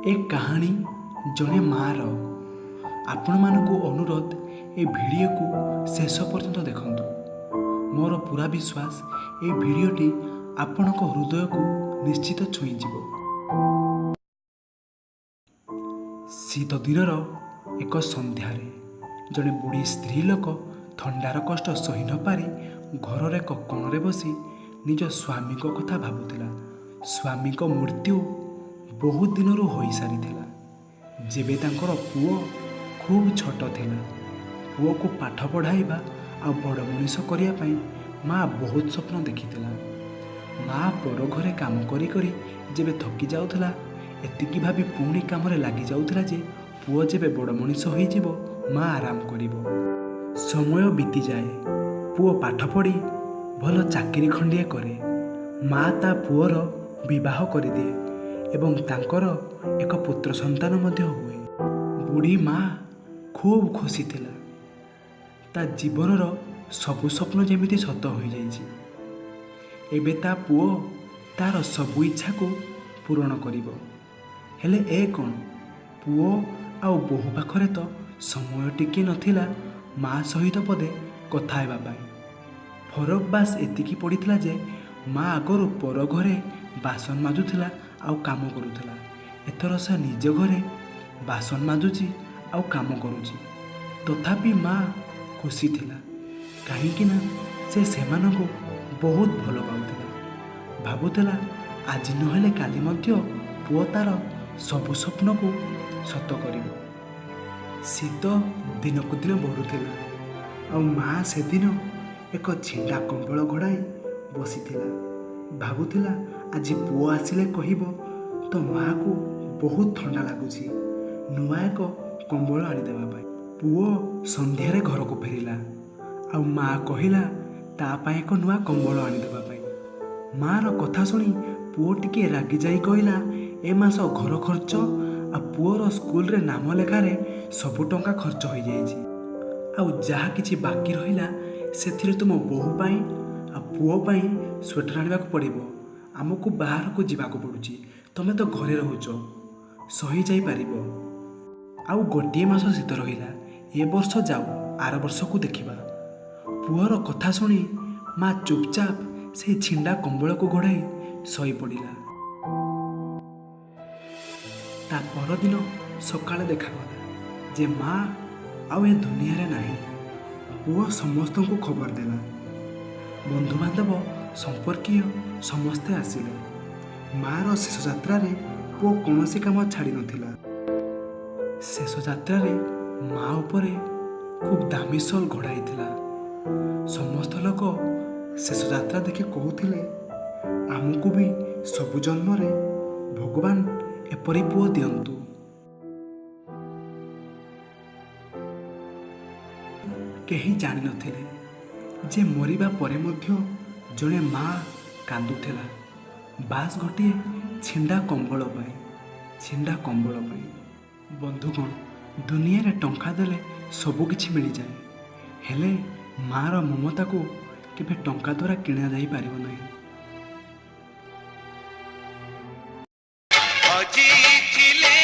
ଏ କାହାଣୀ ଜଣେ ମାଆର। ଆପଣମାନଙ୍କୁ ଅନୁରୋଧ, ଏ ଭିଡ଼ିଓକୁ ଶେଷ ପର୍ଯ୍ୟନ୍ତ ଦେଖନ୍ତୁ। ମୋର ପୂରା ବିଶ୍ୱାସ, ଏ ଭିଡ଼ିଓଟି ଆପଣଙ୍କ ହୃଦୟକୁ ନିଶ୍ଚିତ ଛୁଇଁଯିବ। ଶୀତ ଦିନର ଏକ ସନ୍ଧ୍ୟାରେ ଜଣେ ବୁଢ଼ୀ ସ୍ତ୍ରୀ ଲୋକ ଥଣ୍ଡାର କଷ୍ଟ ସହି ନପାରି ଘରର ଏକ କୋଣରେ ବସି ନିଜ ସ୍ୱାମୀଙ୍କ କଥା ଭାବୁଥିଲା। ସ୍ୱାମୀଙ୍କ ମୃତ୍ୟୁ ବହୁତ ଦିନରୁ ହୋଇସାରିଥିଲା, ଯେବେ ତାଙ୍କର ପୁଅ ଖୁବ୍ ଛୋଟ ଥିଲା। ପୁଅକୁ ପାଠ ପଢ଼ାଇବା ଆଉ ବଡ଼ ମଣିଷ କରିବା ପାଇଁ ମା ବହୁତ ସ୍ୱପ୍ନ ଦେଖିଥିଲା। ମା ପର ଘରେ କାମ କରି କରି ଯେବେ ଥକି ଯାଉଥିଲା, ଏତିକି ଭାବି ପୁଣି କାମରେ ଲାଗିଯାଉଥିଲା ଯେ ପୁଅ ଯେବେ ବଡ଼ ମଣିଷ ହୋଇଯିବ, ମା ଆରାମ କରିବ। ସମୟ ବିତିଯାଏ। ପୁଅ ପାଠ ପଢ଼ି ଭଲ ଚାକିରି ଖଣ୍ଡିଏ କରେ। ମା ତା ପୁଅର ବିବାହ କରିଦିଏ ଏବଂ ତାଙ୍କର ଏକ ପୁତ୍ର ସନ୍ତାନ ମଧ୍ୟ ହୁଏ। ବୁଢ଼ୀ ମା ଖୁବ୍ ଖୁସି ଥିଲା। ତା ଜୀବନର ସବୁ ସ୍ୱପ୍ନ ଯେମିତି ସତ ହୋଇଯାଇଛି। ଏବେ ତା ପୁଅ ତାର ସବୁ ଇଚ୍ଛାକୁ ପୂରଣ କରିବ। ହେଲେ ଏ କ'ଣ, ପୁଅ ଆଉ ବୋହୂ ପାଖରେ ତ ସମୟ ଟିକିଏ ନଥିଲା ମା ସହିତ ପଦେ କଥା ହେବା ପାଇଁ। ଫରକ ବାସ୍ ଏତିକି ପଡ଼ିଥିଲା ଯେ ମା ଆଗରୁ ପର ଘରେ ବାସନ ମାଜୁଥିଲା ଆଉ କାମ କରୁଥିଲା, ଏଥର ସେ ନିଜ ଘରେ ବାସନ ମାଜୁଛି ଆଉ କାମ କରୁଛି। ତଥାପି ମା ଖୁସି ଥିଲା, କାହିଁକି ନା ସେ ସେମାନଙ୍କୁ ବହୁତ ଭଲ ପାଉଥିଲା। ଭାବୁଥିଲା, ଆଜି ନହେଲେ କାଲି ମଧ୍ୟ ପୁଅ ତାର ସବୁ ସ୍ୱପ୍ନକୁ ସତ କରିବ। ଶୀତ ଦିନକୁ ଦିନ ବଢ଼ୁଥିଲା ଆଉ ମା ସେଦିନ ଏକ ଛିଣ୍ଡା କମ୍ବଳ ଘୋଡ଼ାଇ ବସିଥିଲା। ଭାବୁଥିଲା, ଆଜି ପୁଅ ଆସିଲେ କହିବ ତ ମାଆକୁ ବହୁତ ଥଣ୍ଡା ଲାଗୁଛି, ନୂଆ ଏକ କମ୍ବଳ ଆଣିଦେବା ପାଇଁ। ପୁଅ ସନ୍ଧ୍ୟାରେ ଘରକୁ ଫେରିଲା ଆଉ ମା କହିଲା ତା ପାଇଁ ଏକ ନୂଆ କମ୍ବଳ ଆଣିଦେବା ପାଇଁ। ମାଆର କଥା ଶୁଣି ପୁଅ ଟିକିଏ ରାଗିଯାଇ କହିଲା, ଏ ମାସ ଘର ଖର୍ଚ୍ଚ ଆଉ ପୁଅର ସ୍କୁଲରେ ନାମ ଲେଖାରେ ସବୁ ଟଙ୍କା ଖର୍ଚ୍ଚ ହୋଇଯାଇଛି, ଆଉ ଯାହା କିଛି ବାକି ରହିଲା ସେଥିରେ ତୁମ ବୋହୂ ପାଇଁ ଆଉ ପୁଅ ପାଇଁ ସ୍ୱେଟର ଆଣିବାକୁ ପଡ଼ିବ। ଆମକୁ ବାହାରକୁ ଯିବାକୁ ପଡ଼ୁଛି, ତୁମେ ତ ଘରେ ରହୁଛ, ସହି ଯାଇପାରିବ। ଆଉ ଗୋଟିଏ ମାସ ଶୀତ ରହିଲା, ଏ ବର୍ଷ ଯାଉ, ଆର ବର୍ଷକୁ ଦେଖିବା। ପୁଅର କଥା ଶୁଣି ମା ଚୁପଚାପ ସେଇ ଛିଣ୍ଡା କମ୍ବଳକୁ ଘୋଡ଼ାଇ ଶୋଇପଡ଼ିଲା। ତା ପରଦିନ ସକାଳେ ଦେଖାଗଲା ଯେ ମା ଆଉ ଏ ଦୁନିଆରେ ନାହିଁ। ପୁଅ ସମସ୍ତଙ୍କୁ ଖବର ଦେଲା। ବନ୍ଧୁବାନ୍ଧବ, ସମ୍ପର୍କୀୟ ସମସ୍ତେ ଆସିଲେ। ମାଆର ଶେଷ ଯାତ୍ରାରେ ପୁଅ କୌଣସି କାମ ଛାଡ଼ି ନଥିଲା। ଶେଷ ଯାତ୍ରାରେ ମା ଉପରେ ଖୁବ୍ ଦାମୀ ସଲ୍ ଘୋଡ଼ାଇଥିଲା। ସମସ୍ତ ଲୋକ ଶେଷ ଯାତ୍ରା ଦେଖି କହୁଥିଲେ, ଆମକୁ ବି ସବୁ ଜନ୍ମରେ ଭଗବାନ ଏପରି ପୁଅ ଦିଅନ୍ତୁ। କେହି ଜାଣିନଥିଲେ ଯେ ମରିବା ପରେ ମଧ୍ୟ ଜଣେ ମା କାନ୍ଦୁଥିଲା, ବାସ୍ ଗୋଟିଏ ଛିଣ୍ଡା କମ୍ବଳ ପାଇଁ, ଛିଣ୍ଡା କମ୍ବଳ ପାଇଁ। ବନ୍ଧୁଗଣ, ଦୁନିଆରେ ଟଙ୍କା ଦେଲେ ସବୁ କିଛି ମିଳିଯାଏ, ହେଲେ ମାଆର ମମତାକୁ କେବେ ଟଙ୍କା ଦ୍ୱାରା କିଣାଯାଇପାରିବ ନାହିଁ। ହଜିଥିଲେ।